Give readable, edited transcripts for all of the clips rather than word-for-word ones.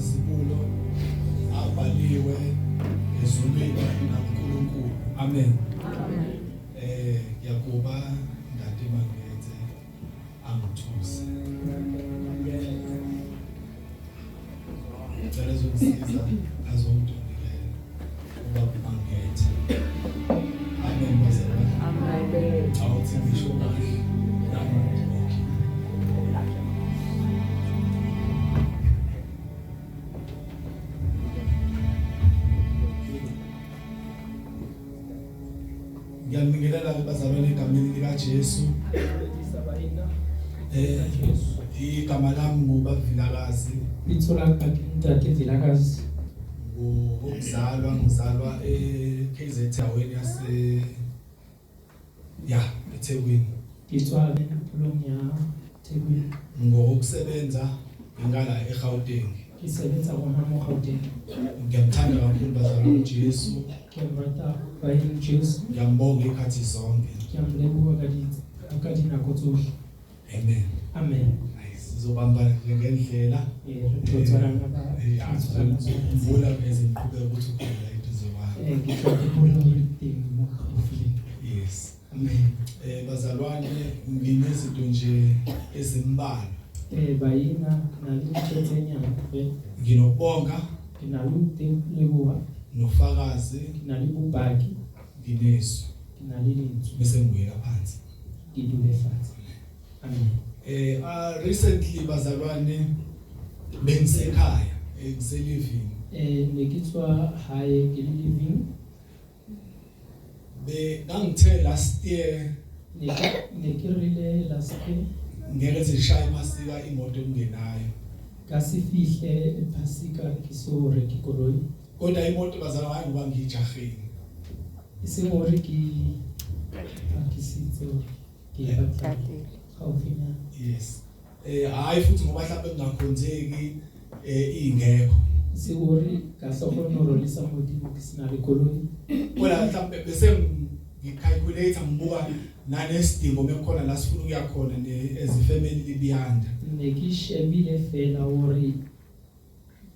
amazibulo abhaliwe ezulwini naNkulunkulu. Amen. Amen. Ngiyakuba Ntate Mangethe angithuse. Ngicela ezongisiza azongitolikela ubaba Mangethe. Amen bazalwane. Amen. Awuthi ngisho kahle. Okay. Ngiyanibingelela ke bazalwane egameni lika Jesu. Igama lami nguBavilakazi. Bitso la ka ke Ntate Vilakazi. Ngokuzalwa ngizalwa eKZN endaweni yase ya eThekwini. Ke tswa tulong ya Thekwini. Ngokusebenza ngingala eGauteng. Ke sebetsa hona mo Gauteng. Ngiyamthanda kakhulu bazalwane uJesu. Ke mo rata baeng Jesu. Ngiyambonga ikhathi zonke. Ke a mo leboha ka dinako tsohle. Amen. Amen. Hayi sizobambana nje ngendlela. Re tlo tshwarana ka Mvula bese ngiqhubeka ukuthi ukhona la eduze kwami. Ke tla hopola hore teng mo gaufi le nna. Yes. Amen. Bazalwane nginezinto nje ezimbalwa. Baina ke na le dintho tse nyane feela. Nginokubonga, Ke na le ho leboha, nofakazi, ke na le bopaki, nginezwi. ke na le lentswe. Bese ngibuyela phansi. Ke dule fatshe. Amen. Recently bazalwane bengisekhaya, ngiseliving. Ne ke tswa hae ke le living. Be ngangithe last year Ne ke rile last year ngeke zishaye iPhasika imoto engenayo. Ka se fihle Phasika ke so reke koloi. Kodwa imoto bazalwane hayi ngoba ngiyijahile. E seng hore ke phakisitse hore ke e batla gaufinyana. Yes. Hayi futhi ngoba mhlawumbe kungakhonzeki ingekho. E seng hore ka se kgone ho rolisa Modimo ke sena le koloi. Kodwa mhlawumbe bese ngicalculate ngibuka nanesidingo mekukhona la sifuna ukuya khona ne as a family libiyanda. Ne ke shebile fela hore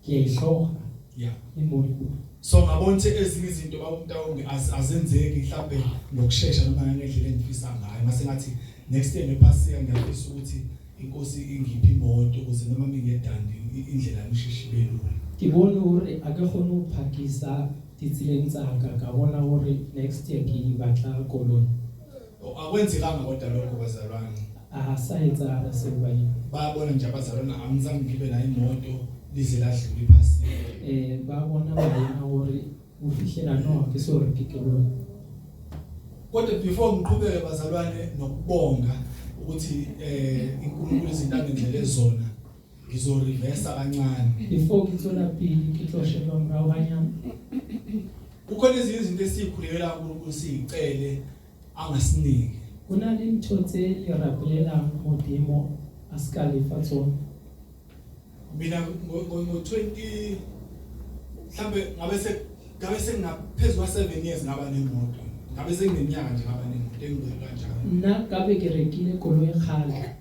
ke a e hloka. Yeah. Imoto. So ngabona ukuthi ezinye izinto bawumntawonge azenzeki mhlawumbe ngokusheshsha noma ngendlela engifisa ngayo. Mase ngathi next year ngephasika ngiyafisa ukuthi inkosi ingiphe imoto ukuze noma mingedandi indlela yami isheshe ibe lula. Ke bone hore a ke kgone ho phakisa ditseleng tsa ka, ka bona hore next year ke batla koloi. Akwenzekanga kodwa lokho bazalwane. A sa etsahala seo baena. Bayabona nje abazalwane angizange ngibe nayo imoto lize ladlula iphasika. Ba bona baena hore ho fihlela no ke so reke koloi. Kodwa before ngiqhubeke bazalwane nokubonga ukuthi iNkulunkulu izinto angenzele zona ngizo reverse kancane. Before ke tswela pele ke tlo sheba morao hanyane. Kukhona ezinye izinto esikhulekela uNkulunkulu sicele angasiniki. Ho na le ntho tse le rapelelang Modimo a ska le fa tsona. Mina ngo 20 mhlambe ngabe sengaphezulu kwa 7 years ngaba nemoto. Ngabe sengineminyaka nje ngaba nemoto engibeka kanjalo. Nna ka be ke rekile koloi kgale.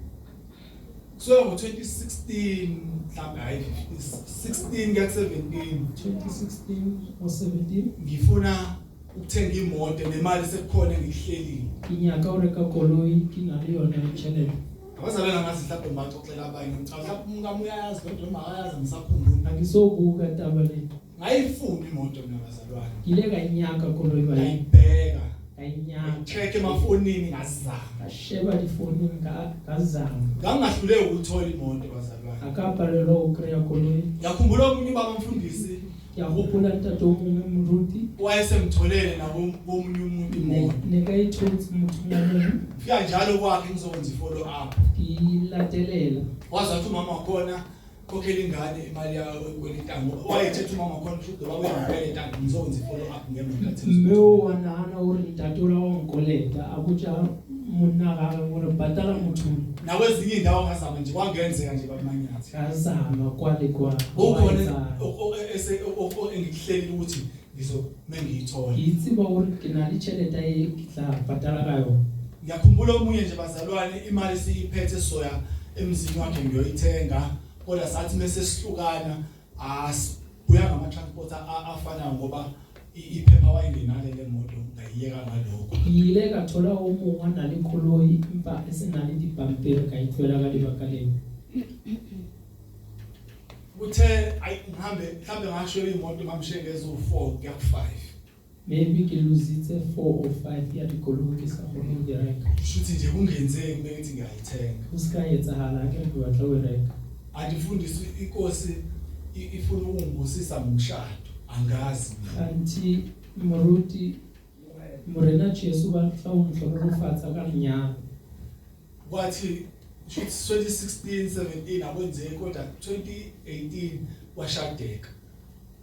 So ngo 2016 mhlambe hayi 16 kuya 17. 2016 or 17 ngifuna ukuthenga imoto nemali sekukhona engihlelile. Ke nyaka o reka koloi ke na le yona tjhelete. Abazalwane ngazi mhlawumbe ngibaxoxela abanye ngicabanga mhlawumbe umkami uyayazi kodwa noma akayazi ngisakhumbula. Angisobuka taba le. Ngayifuna imoto mina bazalwane. Ke ile ka inyaka koloi ba. Ngayibheka. Ka inyaka. Check emafonini ngazama. Ka sheba difonini ngazama. Ngangahluleki ukuthola imoto bazalwane. Akapalelwa ukreya koloi. Ngiyakhumbula omunye ubaba umfundisi. Ke a hopola ntate o mongwe moruti. Wayesemtholele nabo komunye umuntu imoto. Ne ka ithotse motho ya mongwe. Fika njalo kwakhe ngizokwenza i-follow up. Ke latelela. Wazi wathi umama wakhona khokhela ingane imali yayo ekweleta wayethetha umama wakhona ukuthi baba uyangikweleta ngizokwenza i-follow up ngemoto athe. Mme o wa nahana hore ntate o la wa nkoleta a botsa monna gagwe hore patala motho. Nakwezinye indawo ngazama nje kwangenzeka nje bamanyathi. Ngazama kwa le kwa. Ukhona engikuhlelile ukuthi ngizome ngiyithola. Ke tseba hore ke na le tjhelete e ke tla patala ka yona. Ngiyakhumbula omunye nje bazalwane imali siyiphethe soya emzini wakhe ngiyoyithenga kodwa sathi mase sihlukana Asibuya ngama-transport afanayo ngoba iphepha wayengenalo le moto, ngayiyeka ngalokho. Ke ile ka thola o mong a na le koloi empa e se na le dipampiri, ka e tlohela ka lebaka leo. Kuthe ayi ngihambe mhlambe ngasho imoto mamshenge eziwu-4 kuya ku-5. Maybe ke lositse 4 or 5 ya dikoloi ke sa kgone ho di reka. Kusho ukuthi nje kungenzeki bengithi ngiyayithenga. Ho se ka etsahala ha ke re ke batla ho e reka. Andifundisi inkosi ifuna ukungibusisa ngomshado, angazi mina. Kganthi moruti Morena Jesu ba tla o ntlhonolofatsa ka lenyalo. Kwathi kusho ukuthi 2016 17 akwenzeki, kodwa 2018 kwashadeka.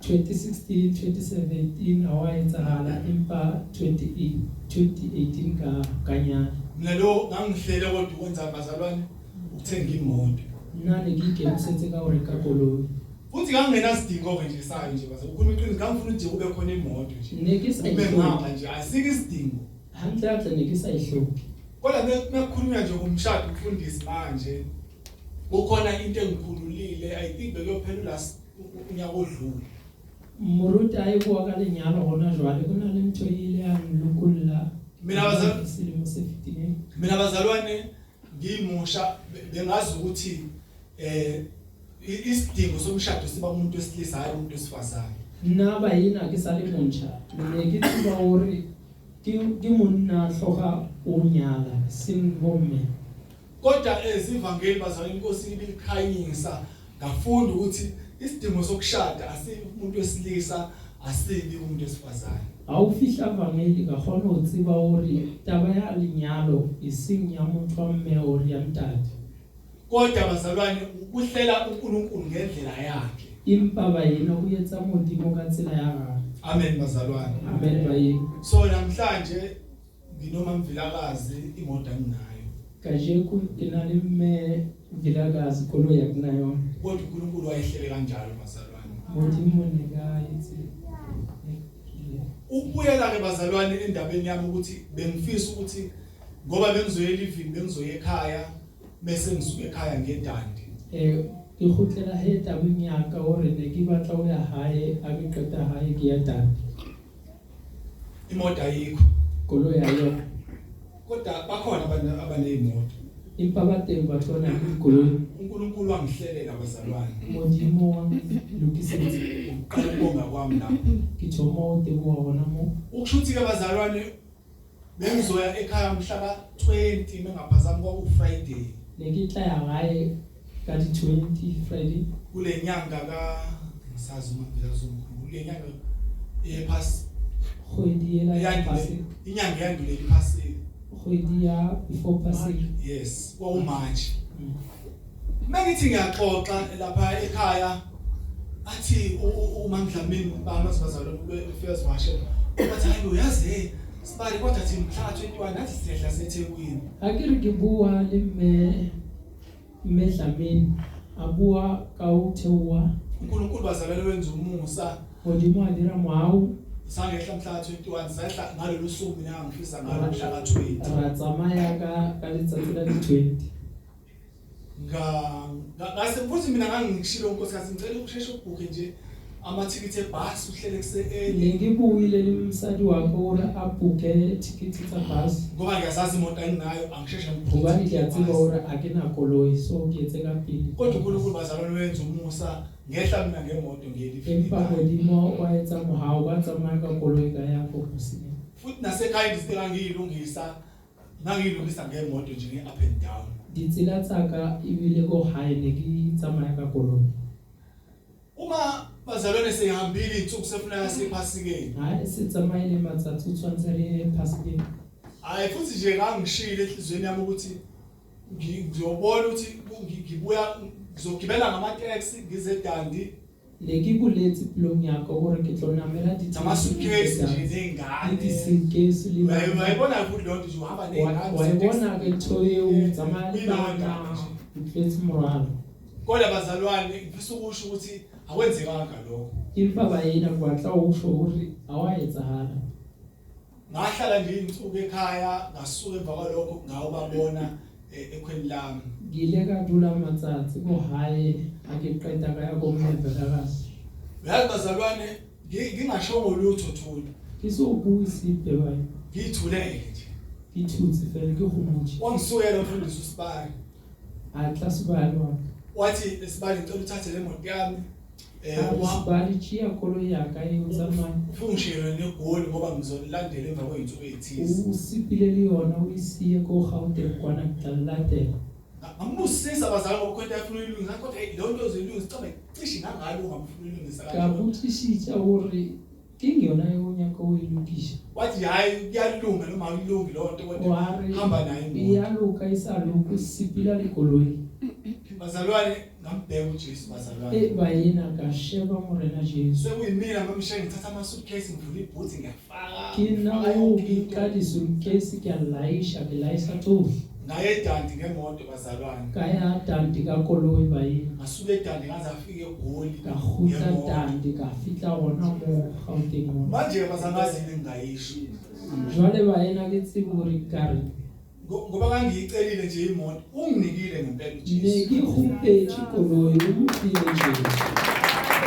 2016 2017 ha wa etsahala, empa 2018 ka nyala. Mina lo ngangihlele kodwa ukwenza bazalwane ukuthenga imoto. Nna ne ke ikemisetse ka ho reka koloi. Futhi ngangingenasidingo-ke nje sayo nje baze ukhuluma iqiniso, ngangifuna nje kube khona imoto nje. Ne ke sa Kube e ngihamba hloke. nje, asikho isidingo. Hantlehantle ne ke sa e hloke. Kodwa mekukhulunywa nje ngomshado umfundisi manje kukhona into engikhululile, I think bekuyophela last unyaka odlule. Moruti a e bua ka lenyalo hona jwale, ho na le ntho e ile ya nlokolla Mina bazalwane selemo se fetileng. Mina bazalwane ngimusha bengazi ukuthi isidingo somshado siba umuntu wesilisa hayi umuntu wesifazane. Nna baena ke sa le motjha, ne ke tseba hore ke monna hloka o nyala seng bomme. Kodwa ezivangeli bazalwane inkosi ibilikhanyisa, ngafunda ukuthi isidingo sokushada asibi umuntu wesilisa, asibi umuntu wesifazane. Ha o fihla vangeli ka kgona ho tseba hore taba ya lenyalo e seng ya motho wa mme or ya ntate. Kodwa bazalwane ukuhlela uNkulunkulu ngendlela yakhe. Empa baena o etsa Modimo ka tsela ya hae. Amen bazalwane. Amen baena. So namhlanje nginoma Mvilakazi imoto anginayo. Kajeko ke na le mme Vilakazi koloi ya ke na yona. Kodwa uNkulunkulu wayehlele kanjalo bazalwane. Modimo ne ka etse. Ukubuyela ke bazalwane endabeni yami ukuthi bengifisa ukuthi ngoba bengizoya elivini, bengizoya ekhaya bese ngisuka ekhaya ngeDundee. Ke kgutlela he tabeng ya ka hore ne ke batla ho ya hae, a ke qeta hae ke ya Dundee. Imoto ayikho. Koloi ayikho. Kodwa bakhona abantu abanezimoto. Empa ba teng batho ba nang le dikoloi. uNkulunkulu wangihlelela bazalwane. Modimo wa nlokisetsa. Uqala ukubonga kwami lapho. Ke thoma ho teboha hona moo. Ukusho ukuthi ke bazalwane bengizoya ekhaya mhla ka-20 mengaphazami kwaku Friday. Ne ke tla ya hae ka di 20 Friday. Kule nyanga ka ngisazi uma ngizomkhulu kule nyanga ephasi kgwedi ela ya Paseka. Inyanga yandulela iPhasika. Kgwedi ya before Paseka. Yes, kwakuMarch. Mengithi ngiyaxoxa lapha ekhaya athi uMaMdlamini bami sibazalwane befika siwashe. Bathi hayi uyazi hey sibali kodwa thina mhla 21 nathi siyehla seThekwini. Ha ke re ke bua le mme Dlamini a bua ka ho theoha. uNkulunkulu bazalwane wenza umusa. Modimo a dira mohau. Sangehla mhla 21 sehla ngalolu suku mina ngifisa ngalo mhla ka20. Ra tsamaya ka letsatsi la di 20. Ngase futhi mina ngangishilo unkosikazi ngicela ukusheshe ubhukhe nje amathikithi ebhasi uhlele kuse-early. Ne ke buile le mosadi wa ka hore a bhuke thikithi tsa bus. Ngoba ngiyazazi imoto enginayo angisheshe ngibhukhe. Hobane ke a tseba hore a ke na koloi so ke etse ka pele. Kodwa uNkulunkulu bazalwane wenza umusa ngehla mina ngemoto ngiyelifika. Empa Modimo wa etsa mohau ka tsamaya ka koloi ka ya ko Bosnia. Futhi nasekhaya izinto engangiyilungisa ngangiyilungisa ngemoto nje nge-up and down. Ditsela tsa ka ebile ko hae ne ke tsamaya ka koloi. Uma bazalwane sehambile insuku sefuna sephasikeni. Hayi sitsamayile matsatsi o tshwanetse re ye phasikeng. Hayi futhi nje ngangishilo enhliziyweni yami ukuthi ngizobona ukuthi ngibuya ngizogibela ngama-taxi ngize eDundee. Ne ke boletse pelong ya ka hore ke tlo namela di nama-suitcase nje ney'ngane. Le di-suitcase le bana. Uyayibona futhi leyo nto nje uhamba ney'ngane. Wa e bona ke ntho eo o tsamaya le bana, o tletse morwalo. Kodwa bazalwane ngifisa ukusho ukuthi akwenzekanga lokho. Empa baena ke batla ho tjho hore ha wa etsahala. Ngahlala nje insuku ekhaya ngasuka emva kwalokho ngawubabona ekhweni lami. Ke ile ka dula matsatsi ko hae ha ke qeta ka ya ko mme Vilakazi. Uyazi bazalwane, ngingashongo lutho Thuli. Ke so bue sepe baena. Ngiyithulele nje. Ke thutse fela, ke gomotse. Wangisukela umfundisi uSibani. A tla Sibali wa. Wathi Sibali, ngicela uthathe le moto yami. Sibali, tšea koloi ya ka e o tsamaye. Ufuna ungishiyele neGoli ngoba ngizolilandela emva kwey'nsuku ey'thize. O sepile le yona o isiye ko Gauteng kwana, ke tla le latela. Ngambusisa bazali ngoba khona into ayefuna uyilungisa, kodwa hey, leyo nto ozoyilungisa cabe cishe ingangalunga ufuna uyilungisa Ka kanjalo. botšišitša gore ke eng yona e o nyaka o e lokiša. Wathi hayi, kuyalunga noma akulungi leyo nto, kodwa Wa re hamba nayo imoto. e ya loka e sa loke, sepela le koloi. Bazalwane, ngambheka uJesu bazalwane. E baena, ka sheba Morena Jesu. Sekuyimina mamshe ngithatha ama suitcase, ngivula ibhuthi, ngiyafaka. Ke nna ngifaka o yonke ke into. nka di-suitcase, ke a laiša, ke laiša tsohle. Ngaye eDundee ngemoto bazalwane. Ka ya Dundee ka koloi baena. Ngasuka eDundee ngaze afika eGoli. Ka kgutla ngemoto. Dundee ka fihla gona mo Gauteng mona. Manje bazalwane azini engingayisho. Jwale baena ke tsebe hore ka re. Ngoba kangiyicelile nje imoto, unginikile ngempela Ne uJesu. ke kgopetse koloi, o mphile Jesu.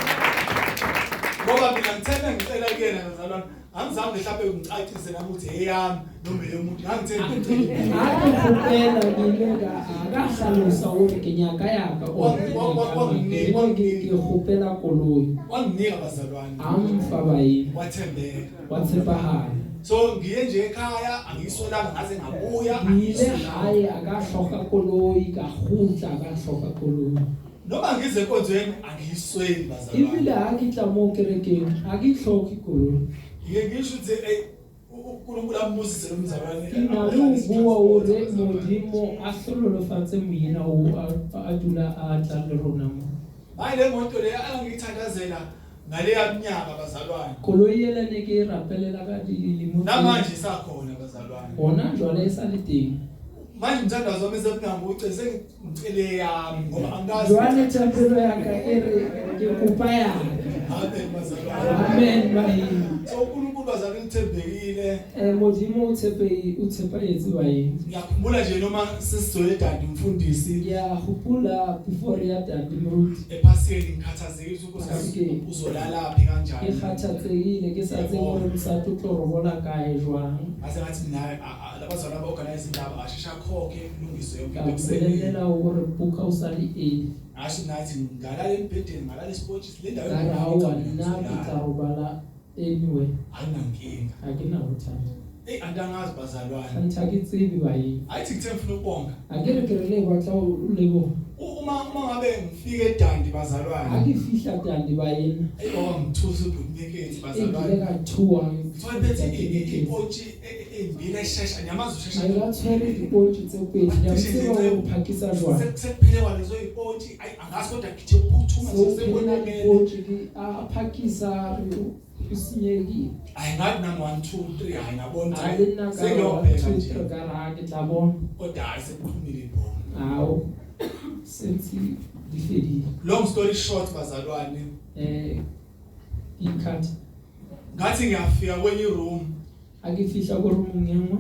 Ngoba mina ngithe ngicela kuyena bazalwane, angizange mhlawumbe ngicacise nami ukuthi eyami noma eyomuntu, ngangithe ngicela. Ha ke kgopela ke ile ka a ka hlalosa hore ke nyaka ya ka or ke nyaka ke ile ke kgopela koloi. Wanginika bazalwane. A mfa baena. Wathembeka. Wa tshepahala. So ngiye nje ekhaya, angiyisolanga ngaze ngabuya. Ke ile hae, a ka hloka koloi, ka kgutla, a ka hloka koloi. Noma ngize enkonzweni angiyisweli bazalwane. Ebile ha ke tla mo kerekeng ha ke hloke koloi. Ngike ngisho ukuthi hey, uNkulunkulu ambusise lo mzalwane. Ke na le ho bua hore Modimo a hlololofatse moena o a dula a tla le rona mo. Hayi, le moto le angiyithandazela ngaleya minyaka bazalwane. Koloi ela ne ke e rapelela ka dilemo tse- Namanje isakhona bazalwane. Hona jwale e sa le teng. Manje umthandazo wami esemnyango uce sengicele yami ngoba angikazi. Jwale thapelo ya ka e re ke kopa ya ka. Amen bazalwane. Amen baena. So uNkulunkulu bazalwane uthembekile. Modimo o o tshepahetse baena. Ngiyakhumbula nje noma sesizoya eDundee umfundisi. Ke a hopola before re ya Dundee moruti. Ephasini ngikhathazekile ukuthi Phasini. uzolalaphi kanjani. Ke kgathatsehile ke sa tsebe hore mosadi o tlo robola kae jwang. Ngase ngathi mina labazalwane aba-organize indaba asheshe akhokhe kulungiswe yonke Ka into ekuseni. bolelela hore buka o sa le early. Ngasho nathi ngalala embhedeni, ngalala esipotshisi le ndawo Ka re aowa nna ke tla robala anyway. Ayinankinga. Ha ke na bothata. Eyi, antangazi bazalwane. Kganthe ha ke tsebe baena. Ayithi ngithe ngifuna ukubonga. Ha ke re ke re le batla ho leboha. Uma ngabe ngifike eDundee bazalwane. Ha ke fihla Dundee baena. Eyi, baba ngithusa ubhuti E bazalwane. kile ka thuwa. Ngithola phethe ipontshi ezimbili eshesha, ngiyamazi ushesha. Ai ba tshwere dipontshi tse pedi, ke a tseba hore o phakisa jwang. Sekuphele kwalezo zipontshi, ayi angazi kodwa ngithe ukuphuthuma nje Seo phela sebonakele. dipontshi di a phakisa re o senyehile. Hayi ngathi nami 1 2 3, hayi ngabona Ha le nna ka re one, sengiyobheka two, nje. three, ka re ha ke tla bona. Kodwa hayi sekuphumile ibhola. Ao, sentse di fedile. Long story short bazalwane. Ikhathi. Ngathi ngiyafika kwenye room. Ha ke fihla ko roomong e nngwe.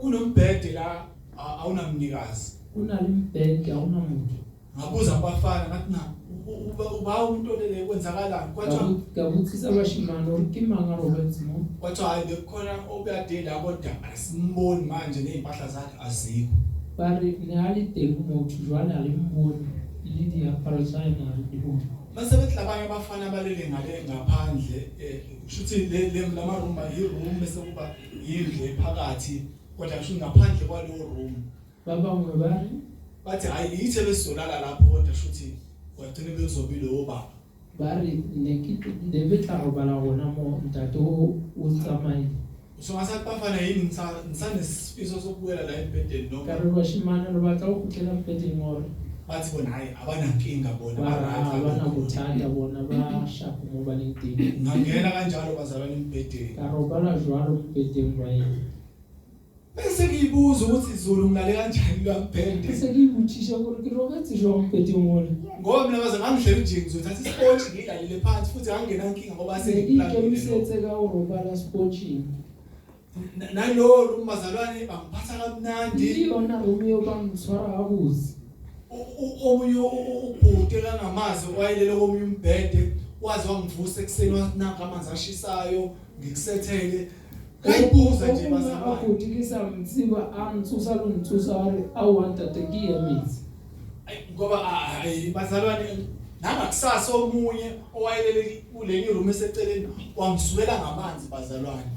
Kunombhede la awunamnikazi. Ho na le mbhede ha hona motho. Ngabuza kubafana ngathi na uba umuntu olele kwenzakalani? Kwathiwa Ka botsisa bashimane hore ke mang a robetse mo? Kwathiwa hayi bekukhona obekade la kodwa asimboni manje nezimpahla zakhe azikho. Ba re ne a le teng motho jwale ha le mmone le diaparo tsa yena ha re di bone. Mase bethi labanye abafana balele ngale ngaphandle, kusho ukuthi le lama room i room bese kuba yindlu phakathi, kodwa kusho ngaphandle kwaleyo room. Ba bangwe ba re bathi hayi ithe besizolala lapho kodwa kusho ukuthi wagcina bezobi lowo baba. Ba re ne ke ne be tla robala gona mo ntate o tsamaile. So ngasathi bafana yini ngisanesifiso sokubuyela la embhedeni noma? Ka re bashimane re batla ho kgutlela embhedeng hore bathi bona hayi abanankinga bona, Ba ba re right, ha bana abekho. bothata bona ba sharp mo ba leng teng. Ngangena kanjalo bazalwane embhedeni. Ka robala jwalo embhedeng ba ena. Bese ngiyibuza ukuthi izulu ngilale kanjani lo mbhede. Bese ngiyibuthisha ukuthi ke robetse jwang embhedeng ona. Ngoba mina baze ngangihlela nje ngizothatha ispontshi ngilalele phansi futhi angena inkinga ngoba Ne ke sengiplanile. ikemisetse ka ho robala spontshing. Nalo room bazalwane bangiphatha kamnandi. Le yona room eo ba ntshwara habotse. Omunye ubhuti ekangamazi wayelele komunye umbhede. Waze wangivusa ekuseni, wathi nanka amanzi ashisayo ngikusethele. Ngayibuza nje bazalwane. Abuti ke sa mo tseba, a ntsosa le ho ntsosa, a re aowa ntate ke ya metsi. Ayi, ngoba hayi bazalwane, nangakusasa omunye owayelele kuleli room eseceleni wangisukela ngamanzi bazalwane.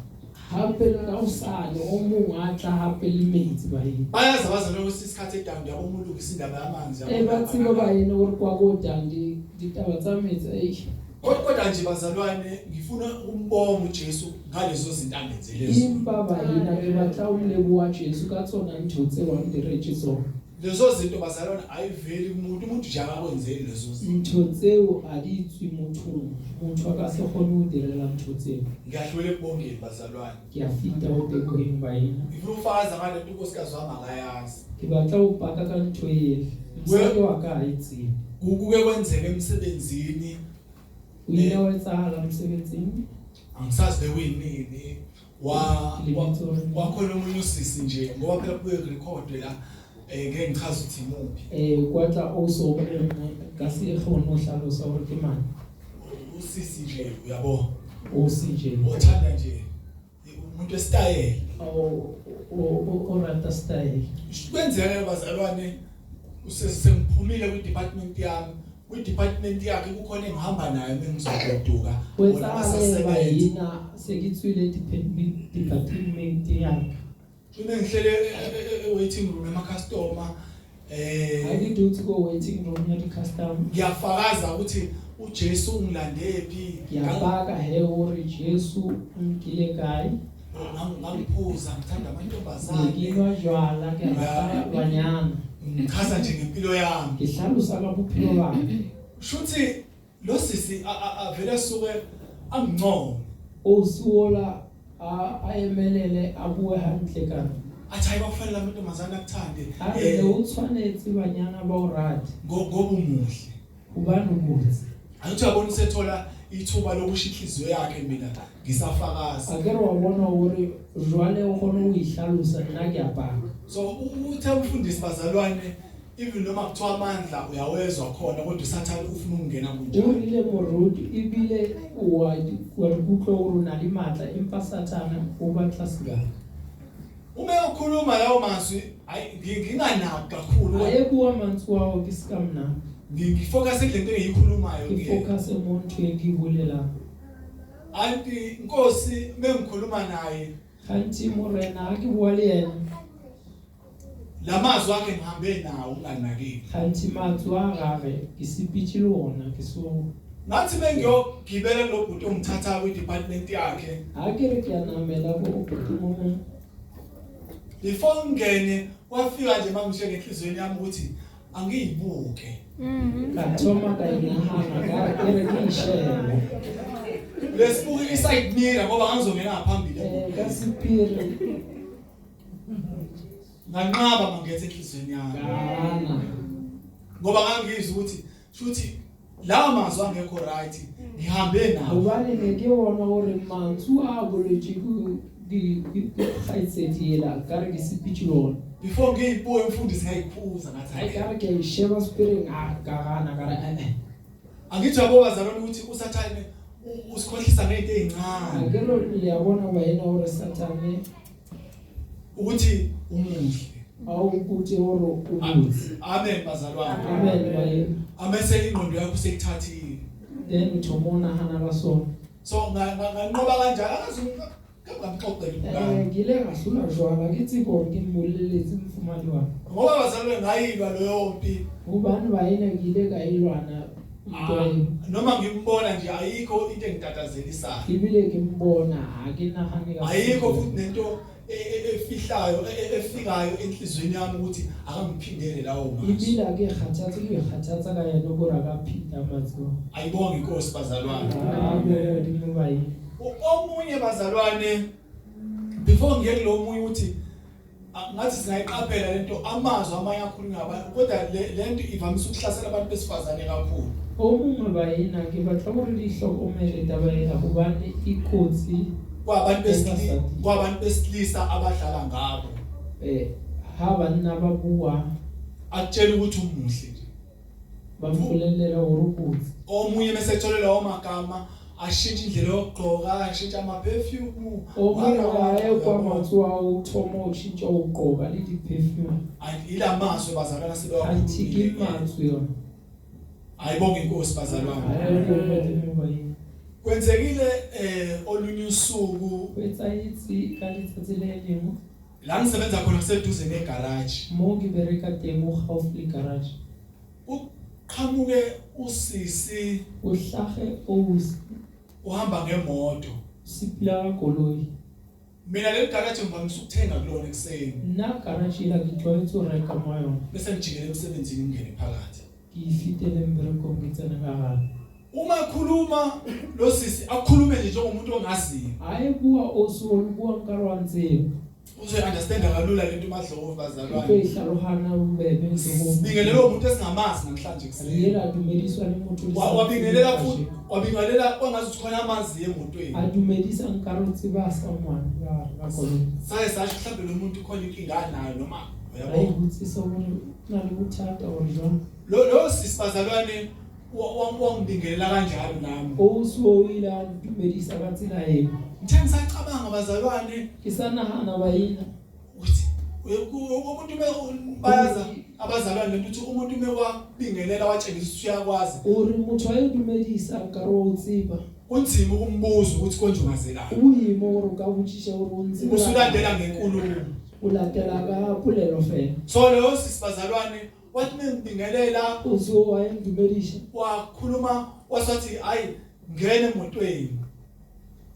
Hape le ka hosane o mong a tla hape le metsi baena. Bayazi abazalwane ukuthi isikhathi eDundee yabo umuntu ulungisa indaba yamanzi yabo. Ba tseba baena hore kwa ko Dundee ditaba tsa metsi eish. Kodwa nje bazalwane, ngifuna ukumbonga uJesu ngalezo zinto angenzele zona. Empa baena ke batla ho leboha Jesu ka tsona ntho tseo a ndiretse tsona. Lezo zinto bazalwane ayiveli kumuntu, umuntu nje akakwenzeli lezo zinto. Ntho tseo a di tswe mothong, motho a ka se kgone ho direla ntho tseo. Ngiyahlula ekubongeni bazalwane. Ke a fita ho teboheng baena. Ngifuna ukufakaza ngalento unkosikazi wami akayazi. Ke batla ho paka ka ntho e mosadi wa ka ha e tsebe. Kuke kwenzeka emsebenzini. O ile wa etsahala mosebetsing. Angisazi bekuyinini. Wa wakhona omunye usisi nje ngoba phela kubuye kurekhodwe la ngeke ngichaze ukuthi imuphi. Kwa tla o so o nngwe ka se kgone ho hlalosa hore ke mang. Usisi nje uyabo. O si nje. Othanda nje umuntu wesitayela. O rata style. Kwenzeka bazalwane, sengiphumile kwi department yami, kwi department yakhe kukhona engihamba naye mengizogoduka. Ho etsahala baena, se ke tswile department ya ka. Uma ngihlele e-waiting room ema customer Ha ke dutse ko waiting room ya di customer. Ngiyafakaza ukuthi uJesu ungilande phi. Ke a paka he hore Jesu o nkile kae. Ngangiphuza, ngithanda amantombazane. Ne ke nwa jwala, ke rata banyana. Ngichaza nje ngempilo yami. Ke hlalosa ka bophelo ba ka. Shuthi lo sisi avele asuke angincome. O suola a emelele a bue hantle ka. Athi hayi bakufanele amantombazane akuthande. A re o tshwanetse banyana ba o rate. Ngoba umuhle. Hobane o botse. Angithi uyabona usethola ithuba lokusho inhliziyo yakhe, mina ngisafakaza. A ke re wa bona hore jwale o kgone ho ihlalosa, nna ke a paka. So uthe umfundisi bazalwane, even noma kuthiwa amandla uyawezwa khona, kodwa uSathane ufuna ukungena kunjalo. O rile moruti ebile wa di kutlwa hore o na le matla, empa Sathane o batla sebaka. Uma ekhuluma lawo mazwi, hayi nginganaki kakhulu. Ha e bua mantswe ao ke ska mna. Ngifocus kule nto engiyikhulumayo Ke kuyena. focus mo ntho e ke bolelang. Anti Nkosi mengikhuluma naye, Gantsi morena ha ke bua le yena, lamazwi akhe ngihambe nawo unganakile. Gantsi mantswe a gagwe ke sepitše le ona ke so. Ngathi mengiyogibela lo bhuti ongithatha kwi department yakhe, Ha ke re ke a namela ko bhuti mo mong, before ngingene kwafika nje mangishe ngenhlizweni yami ukuthi angiyibuke. Ka thoma ka inahana ka re ke re ke ishebe. Lesibuke i-side mirror ngoba ngangizongena ngaphambili. Ka sepiri. Nganqaba mangethe enhlizweni yami. Kana. Ngoba ngangizwa ukuthi shuthi lawa mazwi angekho right ngihambe nawo. Hobane ne ke bona hore mantswe a boletswe ke kgaitsedi ela, ka re ke sepitše le ona. Before ngiyibuke umfundisi ngayikhuza ngathi Hayi ka re ke a isheba sepireng, a ka gana ka re eh. Angithi yabo bazalwane ukuthi uSathane usikhohlisa ngento ezincane. A ke re le a bona baena hore Sathane ukuthi umuhle. A o mpotse hore o botse. Amen bazalwane. Amen baena. Amese ingqondo yakho seyithathile. Then utho mo nahana ka sona. So nganqoba kanjalo akazi ngamxoxela umngane. Ke ile ka hlola jwala ke tsebe hore ke mmoleletse mofumahadi wa ka. Ngoba bazalwane ngayilwa leyo mpi. Hobane baena ke ile ka e lwana ntwa eo. Noma ngimbona nje ayikho into engitatazelisayo. Ebile ke mbona ha ke nahane ka Ayikho futhi nento efihlayo efikayo enhlizweni yami ukuthi akangiphindele lawo mazwi. Ebile ha ke kgathatse ke ikgathatsa ka yena hore a ka phinda mantswe. Ayibonge inkosi bazalwane. Amen Modimo baena. Omunye bazalwane before ngiye kulo munye uthi ngathi singayiqaphela lento, amazwi amanye akhulunywa abantu, kodwa lento ivamise ukuhlasela abantu besifazane kakhulu. O mongwe baena ke batla hore le hlokomele taba ena hobane e kotsi e basadi. Kwabantu besilisa abadlala ngabo. Ha banna ba bua, Akutshela ukuthi umuhle nje. Ba mpolellela gore o botse. Omunye mese ethole lawo magama ashintshe indlela yokugqoka, ashintshe ama-perfume. O mongwe a e kwa mantswe ao o thoma o tšhintša go gqoka le di-perfume. Ila mazwi bazalwana Kganthi ke sebewakhulumile. mantswe yona. Ayibonge inkosi bazalwane. A e go Modimo baena. Kwenzekile olunye usuku Go etsahetse ka letsatsi le lengwe la ngisebenza khona kuseduze negaraji. mo ke bereka teng o gaufi le garage. Uqhamuke usisi O hlage ausi uhamba ngemoto. sepila ka koloi. Mina leli garaji ngivamise ukuthenga kulona ekuseni. Nna garage ela ke tlwaetse go reka mo yona. Bese ngijikele emsebenzini ngingene phakathi. Ke e fetele mmerekong ke tsene ka gare. Uma ekhuluma lo sisi akhulume nje njengomuntu ongaziyo. Ha e bua ausi o le bua nkare wa ntseba. Uzoyi-understanda kalula lento uMadlovu O tlo bazalwane. e hlalogana bobebe ntse go. Sibingelele umuntu esingamazi namhlanje Re ekuseni. ela dumediswa le motho le sa mo Wabingelela tsebeng futhi kajeno. wabingelela kwangathi khona amazi emotweni. A dumedisa nkare o tseba someone ka gare ka koloi. Saye sasho mhlawumbe lo muntu khona inkinga anayo noma Ra uyabo. ibotsisa gore o na le bothata or jwang. Lo sisi bazalwane wangibingelela kanjalo nami. Ausi o ile a ntumedisa ka tsela eo. Ngithe ngisacabanga bazalwane Ke sa nahana baena. ukuthi umuntu bayaza abazalwane lento ukuthi umuntu mekwabingelela watshengisa ukuthi uyakwazi. O re motho a e dumedisa nkare wa o tseba. Kunzima ukumbuza ukuthi konje ungazelani. O boima gore o ka botsisa gore o ntsebela. Usulandela ngenkulumo. O latela ka polelo fela. So lo sisi bazalwane wathi mengibingelela Ausi oo a e ndumedisa. wakhuluma wasathi hayi ngena emotweni.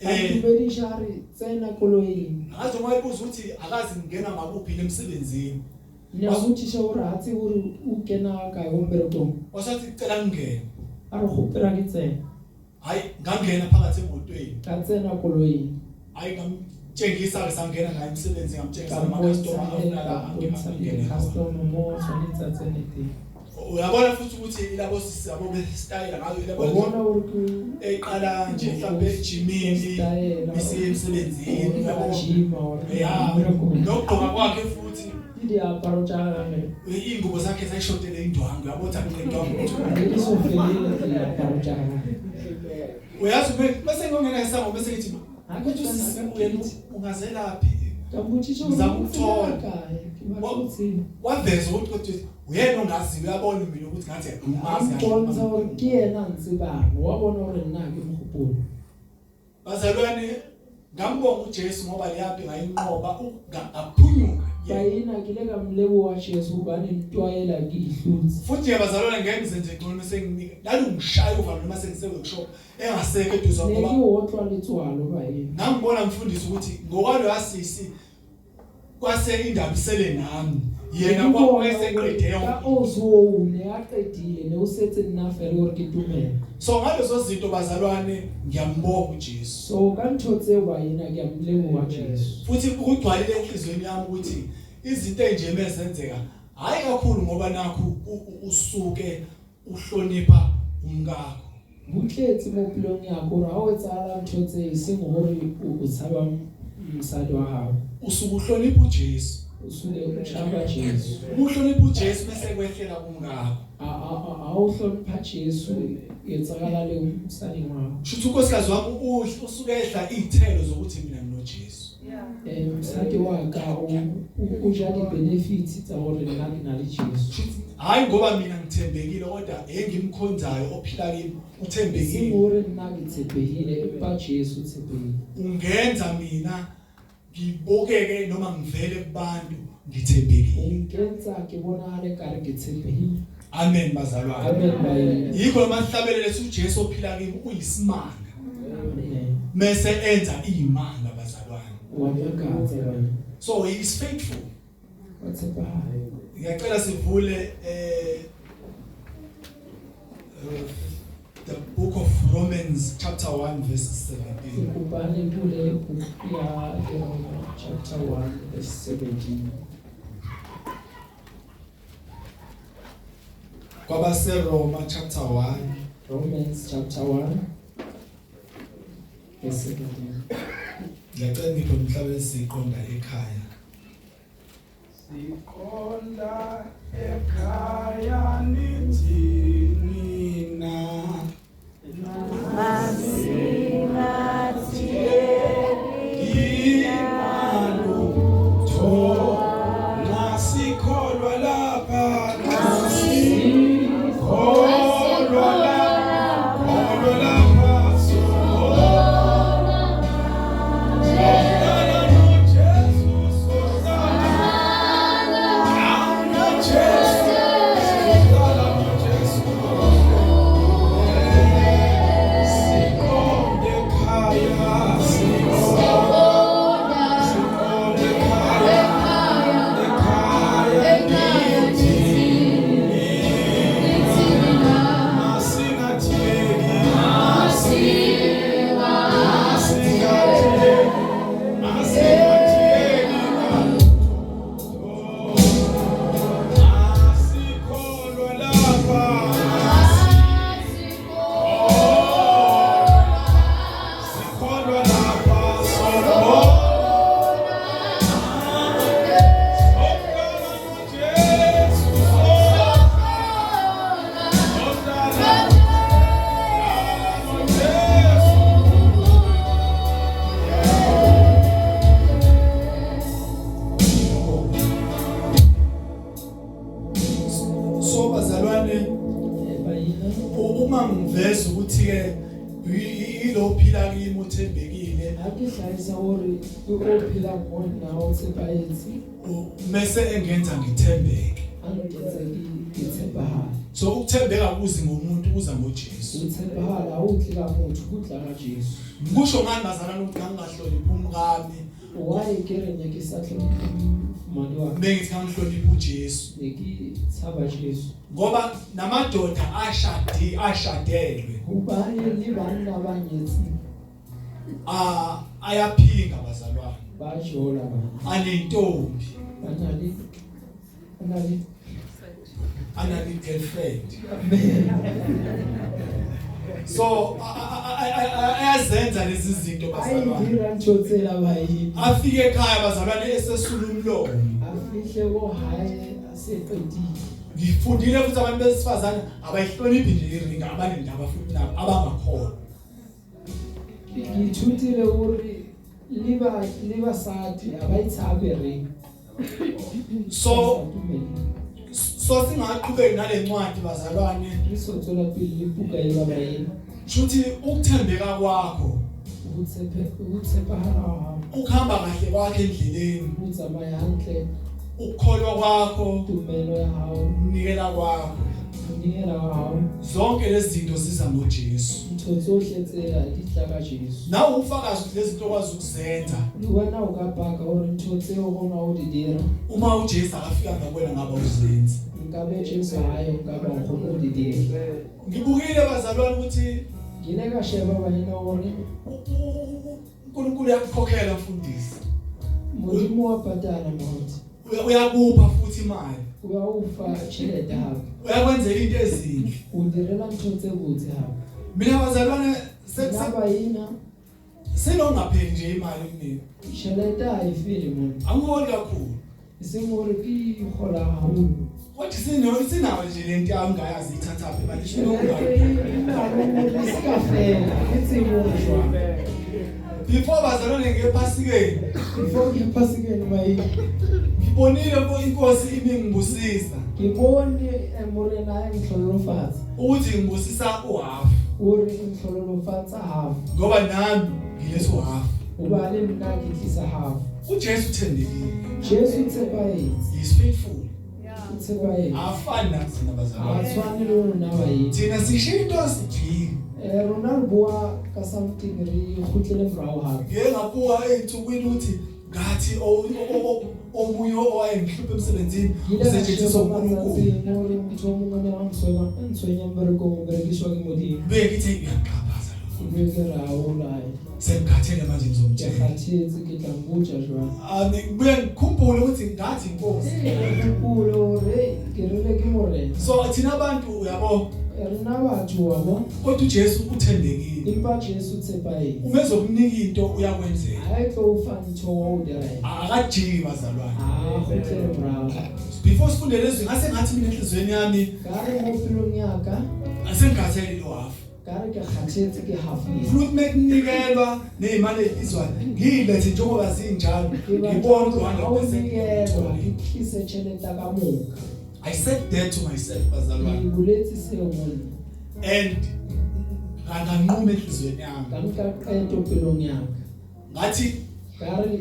A ntumedisa a re tsena koloing. Ngaze uma ebuza ukuthi akazi ngena ngakuphi emsebenzini. Ne a botsisa gore ha tsebe gore o kena kae ko mmerekong. Wasathi cela ngingene. A re kgopela ke tsene. Hayi ngangena phakathi emotweni. Ka tsena koloing. Hayi ngamtshengisa ke sangena naye emsebenzini ngamtshengisa Ka ama mpontsha customer afuna la ka mpontsha le angene khona. customer mo tshwanetse a tsene teng. Uyabona futhi ukuthi ilabo sisi yabo bestyle ngayo O ilabo bona gore ke eqala nje mhlawumbe ejimini style bese emsebenzini ka uyabo. gym or Ya mmerekong. nokugqoka kwakhe futhi Le diaparo tsa gagwe. ingubo zakhe zayishotele indwangu uyabo ukuthi akuqedwanga ukuthi Ne di so felele diaparo tsa gagwe. uyazi bese ngiyongena esango bese ngithi Ha ke ukuthi tsena usisi ka wena gate. ungazelaphi Ka mmotsisa gore Ngizama o ukuthola. tsebela kae, ke batla ho tseba. Waveza ukuthi kodwa uyena ongaziyo uyabona mina ukuthi ngathi A umazi mpontsha kahle. gore ke yena a ntsebang, wa bona gore nna ha ke mo gopole. Bazalwane ngambonga uJesu ngoba leyaphi ngayinqoba ngaphunyuka. Baena ke ile ka mo leboha Jesu hobane ntwa ela ke e hlotse. Futhi ke bazalwane ngeke ngizenze ngcono mase nginika lalungishaya uvalo noma sengise workshop engasekho eduze Ne ke ngoba otlwa letswalo baena. ngangibona mfundisi ukuthi ngokwalo yasisi kwase indaba isele nami yena Ne ke bona kwakuseqede hore yonke. Ka ausi oo ne a qetile ne o setse nna fela hore ke tumelo. So ngalezo zinto bazalwane ngiyambonga uJesu. So ka ntho tseo baena ke a mo leboha Jesu. Futhi kugcwalile enhliziyweni yami ukuthi izinto ezinje mezenzeka hayi kakhulu ngoba nakho usuke uhlonipha umkakho. Ho tletse mo pelong ya ka hore ha o etsahala ntho tse e seng hore o tshaba mosadi wa hao. Usuke uhlonipha uJesu. O suke o tshaba Jesu. Uma uhlonipha uJesu bese kwehlela kumkakho. Ha o hlonipha Jesu etsakala le mosading wa hao. Shuthi unkosikazi wami usuke ehla izithelo zokuthi mina nginoJesu. Mosadi wa ka o ja di-benefits tsa hore nna ke na le Jesu. Shuthi hayi ngoba mina ngithembekile kodwa engimkhonzayo ophila kimi Seng uthembekile. hore nna ke tshepehile empa Jesu o tshepehile. Ungenza mina ngibukeke noma ngivele kubantu ngithembekile. O nkentsha ke bonahale ekare ke tshepehile. Amen bazalwane. Amen baena. Yikho noma sihlabelele uJesu ophila kimi uyisimanga. Amen. Mese enza izimanga bazalwane. Wa makatsa baena. So he is faithful. Wa tshepahala. Ngiyacela sivule the book of Romans chapter 1 verse Ke 17. kopa le bule buku ya Roma chapter 1 verse 17. KwabaseRoma chapter 1 Romans chapter 1 verse 17. Ngiyacela ngiphe umhlaba esiqonda ekhaya. Siqonda ekhaya nithina. Masingathiyeki ngalutho, Masikholwa lapha, Masikholwa lapha, kholwa lapha, sohlala noJesu, sohlala noJesu, sohlala noJesu. Siqonde ekhaya, siqonde ekhaya, ekhaya ngithi, masingathiyeki, masingathiyeki, masingathiyeki ngalutho. Masikholwa lapha, sikholwa lapha, sohlala noJesu, sohlala noJesu. So bazalwane, Baina, uma ngiveza ukuthi ke ilo phila kimi uthembekile, ha ke hlahisa hore ke o phelang mo nna o tshepahetse, mese engenza ngithembeke. A nketsa ke tshepahale. So ukuthembeka kuzi ngomuntu, kuza ngoJesu. Ho tshepahala ha o tle ka motho, ho tla ka Jesu. Ngisho ngani bazalwane ukuthi ngangahloniphi umkami, Why ke re ne ke sa hlomphe madi wa ka? bengithi ngangihlonipha uJesu, Ne ke tshaba Jesu. Ngoba namadoda ashadi ashadelwe Hobane le banna ba nyetseng ayaphinga bazalwane, ba jola bana. Anentombi, Ba na le, ba na le anali girlfriend. Amen. So ayazenza lezi zinto A bazalwane. dira ntho tsela baena. Afike ekhaya bazalwane esesula umlomo. A fihle ko hae a se qetile. Ngifundile futhi abantu besifazane abayihloniphi nje iringa, abanendaba futhi nabo abangakholwa. Ke ithutile hore le basadi ha ba e tshabe ring. So singaqhubeki nalencwadi bazalwane. Re so tswela pele le buka e ba baena. Shuthi ukuthembeka kwakho, Ho tshepahala ha hao, ukuhamba kahle kwakho endleleni, ho tsamaya hantle, ukukholwa kwakho, tumelo ya hao, ukunikela kwakho, ho nehela ha hao, zonke lezi zinto ziza ngoJesu. Ntho tsohle tsela di tla ka Jesu. Nawe ufakazi ukuthi lezi zinto okwazi ukuzenza, Le wena o ka paka hore ntho tseo o kgona ho di dira, uma uJesu akafika ngakuwena ngaba uzenzi. Nkabe Jesu hae, nka ba o kgone ho di dira. Ngibukile bazalwane ukuthi Ke ile ka sheba baena hore uNkulunkulu uyakukhokhela mfundisi. Modimo wa patala moruti. Uyakupha futhi imali. O ya o fa tjhelete hape. Uyakwenzela into ezinhle. O direla ntho tse botse hape. Mina bazalwane Nna baena, senongapheli nje imali kumina. Tjhelete ha e fele mona. Angiholi kakhulu. E seng hore ke kgola haholo. Kodwa sinayo nje lento yami ngayazi ithathaphi imali. Tjhelete e na le hore e ska fela, ke tsebe hore jwang. Before bazalwane ngephasikeni, Before ke phasikeni baena, ngibonile ko inkosi imingibusisa. Ke bone Morena a ntlholofatsa. Ukuthi ngibusisa uhalf. Hore ntlholofatsa half. Ngoba nami ngilethe uhalf. Hoba le nna ke tlisa half. uJesu uthembekile. Jesu tshepahetse. He is faithful. O tshepahetse. Afani nathi thina bazalwane. Ha tshwane le rona baena. Thina sishiya into sijike. Rona re bua ka something re kgutlele morao hape. Ngike ngabuka ey'nsukwini ukuthi ngathi omunye owayengihlupha emsebenzini Ke ile ka usetshenziswa sheba uNkulunkulu. matsatsing hore motho o mongwe ne a a ntshwenya mmerekong, o berekiswa ke Modimo. Bengithi uyaqhaphaza lo. Ke be ke re ha o lae. Sengikhathele manje Ke ngizomtshela. kgathetse, ke tla mmotsa jwang. Ngibuye ngikhumbule ukuthi ngathi inkosi. Ee, ke hopole hore, hey, ke rile ke Morena. So thina abantu uyabo, Rena batho wa bona. Kodwa uJesu uthembekile. Empa Jesu tshepahetse. Uma ezokunika into uyakwenzela. Ha e tlo o fa ntho wa o dira eng. Akajiki bazalwane. Ha kgutlele morao. Before sifunde lezwi ngase ngathi mina enhliziyweni yami, Ka re mo pelong ya ka, asengikhathele lo half. Ka re ke kgathetse, ke hafile. Ngifuna ukuthi mekunikelwa nezimali ezizwayo ngiyilethe njengoba zinjalo, Ke batla ngibone ukuthi hore ha o 100% nikelwa, ke tlise tjhelete ka moka. I said that to myself, Ke bazalwane, boletse seo monna. and nganquma enhliziyweni yami, Ka nka qeto pelong ya ka. ngathi Ka re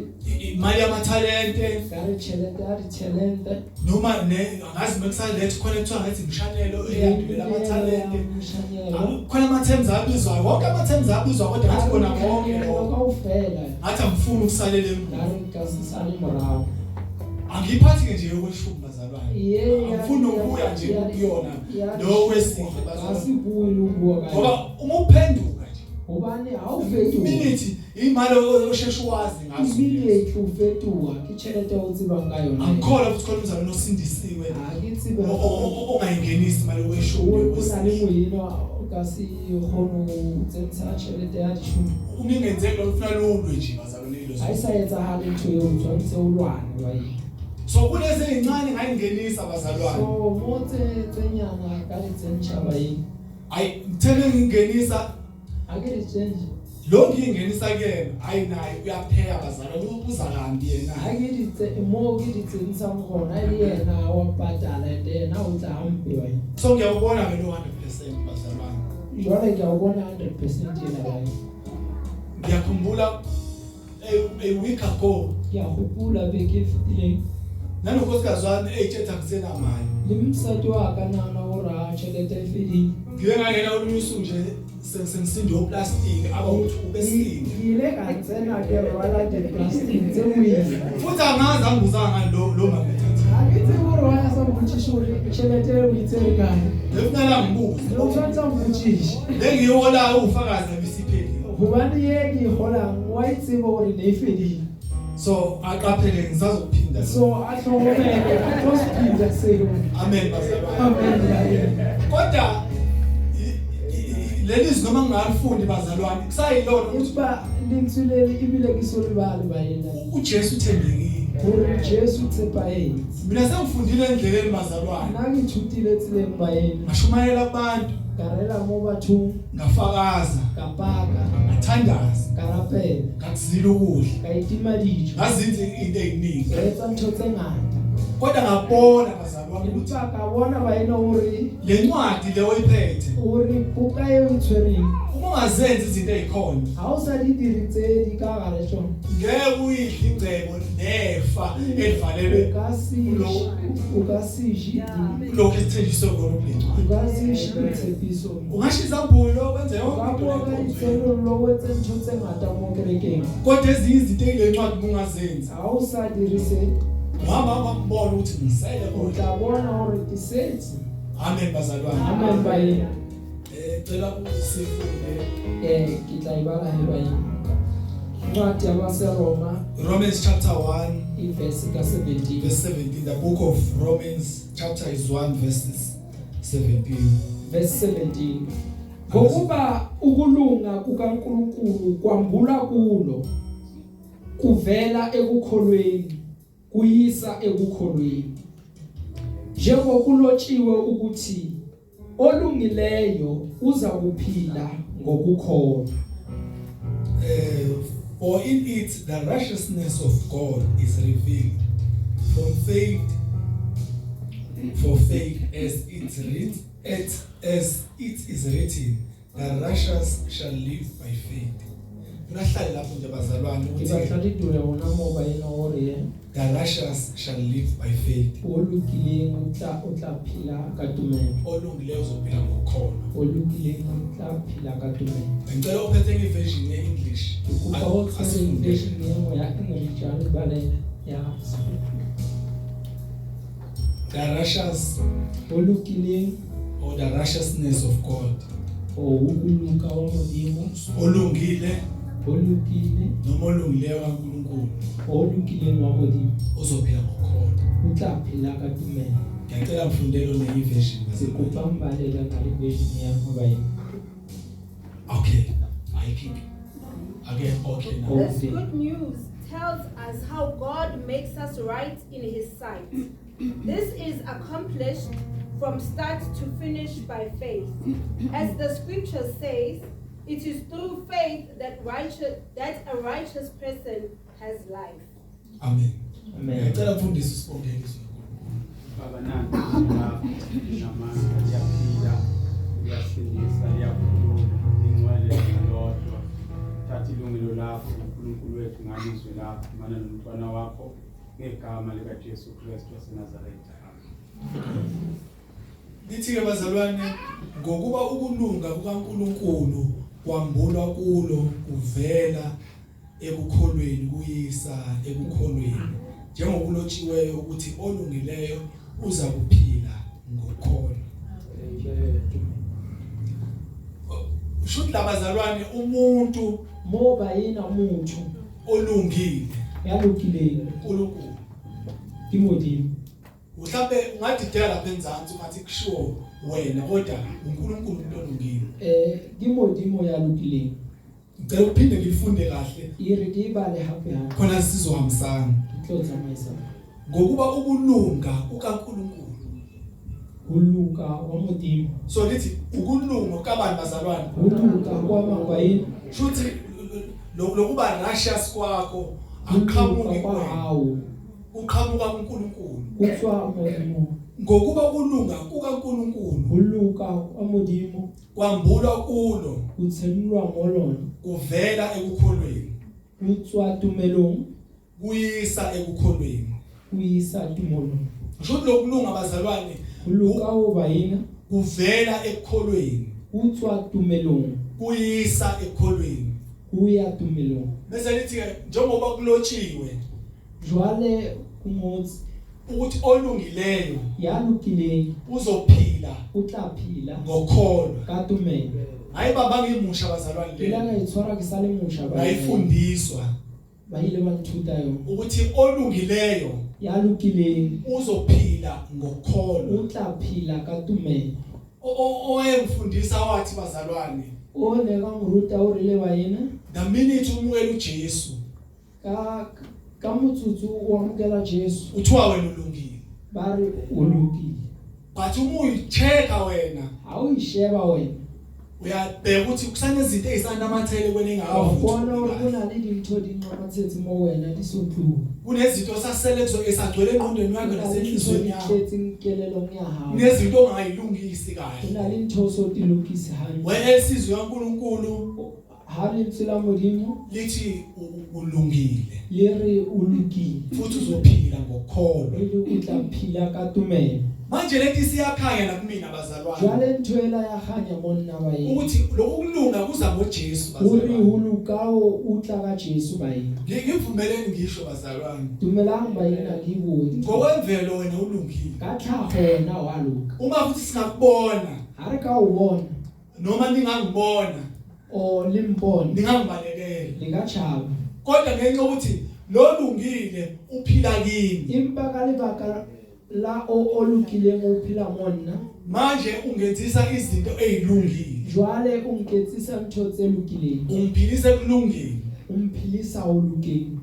imali yamathalente ka re tjhelete ya ditjhelete noma ne angazi mekusalethe khona kuthiwa ngathi imshanelo eyandulela amathalente. Mshanelo. Khona ama-terms abizwayo, wonke ama-terms abizwa, kodwa ngathi kona konke lokho, Kaofela. ngathi angifuni ukusalela Ka emuva. re nka se sale morao. Angiyiphathi-ke nje yokweshumi, bazalwane. Ye ya- Angifuni nokubuya nje ya- kuyona ya- lo wesihle, Ga bazalwane, se bue le ho bua ka ngoba yona. uma uphenduka nje Hobane ha o fetoha, minute imali osheshe wazi ngazo. immediately o fetoha, ke tjhelete o tsebang ka yona. Angikholwa ukuthi khona umzalwane osindisiwe Ha ke tsebe ongayingenisi imali yokweshumi o na le yokwesihle. moena o ka se kgone ho tsentsha tjhelete ya dishumi. Uma ingenzeki lokho, ufuna lulwe nje, bazalwane, lezo. Ha e sa etsahale ntho eo, o tshwanetse o lwane wa eng. So kulezi ey'ncane ngayingenisa, bazalwane. So mo tse nyana ka di tsentsha ba eng. Hayi, ngithe ngingenisa, Ha ke di tsentsha. lo ngiyingenisa kuyena, hayi, naye uyapheya, bazalwane, uza kambi yena. Ha ke di tse mo ke di tsentshang gona, le yena wa patala, and yena o tla hampe wa eng. So ngiyawubona ke lo 100%, bazalwane. Jwale ke a o bona 100% ena ba eng. Ngiyakhumbula a week ago, Ke a hopola beke e fetileng, nanonkosikazi wami eyitshetha ngisenamali. Le mosadi wa ka nahana hore ha tjhelete e fedile. Ngike ngangena olunye usuku nje sengisinde oplastiki abawu-two besinde. Ke ile ka tsena ke rwala di-plastic tse boima. Futhi angazi angibuzanga ngani lo mama ethatha. Ha ke tsebe hore wa ya sa mpotsise hore tjhelete eo o itse kae. Bekufanele angibuze. Le o tshwanetse a mpotsise. Lengiyiholayo ufakazi nabisiphelile. Hobane ye ke e kgolang wa e tseba hore ne e fedile. So aqaphele, ngisazokuphinda. So a hlokomele, ke tlo se phinda seo. Amen, bazalwane. Amen, baena. Kodwa leli zwi noma ngingalifundi, bazalwane, kusayilona ukuthi Empa lentswe le ebile ke so lebale, baena, uJesu uthembekile. hore Jesu tshepahetse. Mina sengifundile endleleni, bazalwane. Nna ke ithutile tseleng, baena. Ngashumayela kubantu, Ka rela mo bathong, ngafakaza, ka paka, ngathandaza, ka rapela, ngakuzila ukudla, ka itima dijo, ngazenza into eziningi. ka etsa ntho tse ngata. Kodwa ngabona, bazalwane, ukuthi Empa ka bona, baena, hore le ncwadi le oyiphethe, hore buka eo e tshwereng, uma ungazenzi izinto ezikhona, ha o sa di dire tse di ka gare tsona, ngeke uyidle ingcebo nefa elivalelwe o ka se je kulokhu esithenjiswe kona kule o ncwadi. ka se je ditshepiso. Ungasho izambulo, wenze O yonke ka into bua ka le enkonzweni. ditshenolo, o etse ntho tse ngata mo kerekeng. Kodwa ezinye izinto ey'kule ncwadi uma ungazenzi, Ha o sa dirise, uhamba bakubona ukuthi ngisele o kodwa. tla bona hore ke setse. Amen, bazalwane. Amen, baena. Cela sifunde Ke tla e bala he, baena. Ncwadi yabaseRoma, Romans chapter 1 ivesi ka-17. verse 17. The book of Romans chapter is 1 verses 17. Verse 17: Ngokuba ukulunga kukaNkuluNkulu kwambula kulo kuvela ekukholweni kuyisa ekukholweni, njengokulotshiwe ukuthi olungileyo uza kuphila ngokukholwa. For in it the righteousness of God is revealed from faith for faith, as it is written, the righteous shall live by faith. Kunahlale lapho nje, bazalwane, Ke ukuthi batla le dule hona moo, baena, hore the righteous shall live by faith. O lokileng o tla phela ka tumelo. Olungileyo uzophila ngokukholwa. O lokileng o tla phela ka tumelo. Ngicela uphethe iversion ye-English. Ke kopa o tshwere version e nngwe ya English ya le bale ya The righteous o lokileng or the righteousness of God. O ukuluka wa Modimo. Olungile O lokile noma olungileyo kaNkulunkulu o lokileng wa Modimo uzophila ngokukholwa. o tla phela ka tumelo. Ngiyacela ngifundele nenye iversion. Ke kopa mbalela na le version ya mabaeng. Okay. Ayikho. Ake, okay now. Oh. This good news tells us how God makes us right in His sight. This is accomplished from start to finish by faith. As the scripture says, it is through faith that a righteous person has life. Amen. Amen. Ngicela mfundisi usibongele izwi. Baba, nanti lakho linamandla, liyaphila, liyasindisa, liyakhulula, lingcwele lodwa. Thatha ilungelo lakho, uNkulunkulu wethu, ngalizwi lakho mana nomntwana wakho, ngegama likaJesu Kristu waseNazaretha, amen. Lithi ke bazalwane, ngokuba ukulunga kukaNkuluNkulu kwambulwa kulo kuvela ekukholweni kuyisa ekukholweni, njengokulotshiweyo ukuthi olungileyo uza kuphila ngokukholwa. Amen. Shuthi labazalwane, umuntu Mo baena motho olungile ya lokileng uNkulunkulu. Ke Modimo. Mhlawumbe ungadideka lapha enzansi ungathi kushiwo wena, kodwa uNkulunkulu umuntu olungile. Ke Modimo ya lokileng. Ngicela ukuphinde ngilifunde kahle E re ke bale hape hape. khona sizohambisana. Ke tlo tsamaisa. Ngokuba ukulunga kukaNkulunkulu. Ho loka wa Modimo. So lithi ukulunga kabani bazalwane? Ho loka kwa mangwaena. Shuthi lokuba righteous kwakho Ho akuqhamuki loka kwa kuwena, hao. uqhamuka kuNkulunkulu. Ho tswa Modimo. Ngokuba ukulunga kukaNkulunkulu Ho loka kwa Modimo kwambulwa kulo ho tshenolwa mo lona. kuvela ekukholweni Ho tswa tumelong kuyisa ekukholweni. ho isa tumelong. Shuthi lokulunga bazalwane Ho loka ho baena kuvela ekukholweni ho tswa tumelong kuyisa ekukholweni. ho ya tumelong. Bese lithi ke njengoba kulotshiwe Jwale ho ngotswe ukuthi olungileyo ya lokileng uzophila o tla phila ngokholwa. ka tumelo. Hayi baba, ngimusha bazalwane, Ke la le ka itshwara ke sa le motjha ba ngayifundiswa ba ile ba nthuta yona. ukuthi olungileyo Ya lokileng uzophila ngokholwa. o tla phila ka tumelo. Owayengifundisa wathi bazalwane, O ne ka moruta o rile baena the minute umukela uJesu ka motsotso o amogela Jesu uthiwa wena ulungile, ba re o lokile. but uma uyichecka wena Ha o isheba wena uyabheka ukuthi kusanezinto ezisanamathele kwena wa bona hore engakavuthwa, ho na le dintho di nqamatsetse mo wena di so tloha. kunezinto osasele kuzo esagcwele engqondweni Ho yakho na le dintho nasenhliziyweni di yakho, tletseng kelellong ya hao. kunezinto ongayilungisi Ho kahle. na le ntho o so di lokise hantle. Wena esizwe kaNkuluNkulu Ha lentswe la Modimo lithi ulungile le re o lokile, futhi uzophila ngokukholwa. re le o tla phila ka tumelo. Manje lento isiyakhanya nakumina bazalwane Jwale ntho ela ya kganya monna baena ukuthi lokhu kulunga kuza ngoJesu hore bazalwane. ho loka o tla ka Jesu baena. Ngivumeleni ngisho bazalwane, Dumelang baena ke bue. ngokwemvelo wena ulungile, Ka tlhago wena wa loka. uma futhi singakubona Ha re ka o bona noma ningangibona o le mpone ningangibalekela, le ka tjhaba. kodwa ngenxa yokuthi lo lungile uphila kimi, Empa ka lebaka la o lokileng o phela monna, manje ungenzisa izinto ezilungile, jwale o nketsisa ntho tse lokileng, ungiphilise kulungile. o mphilisa ho lokeng.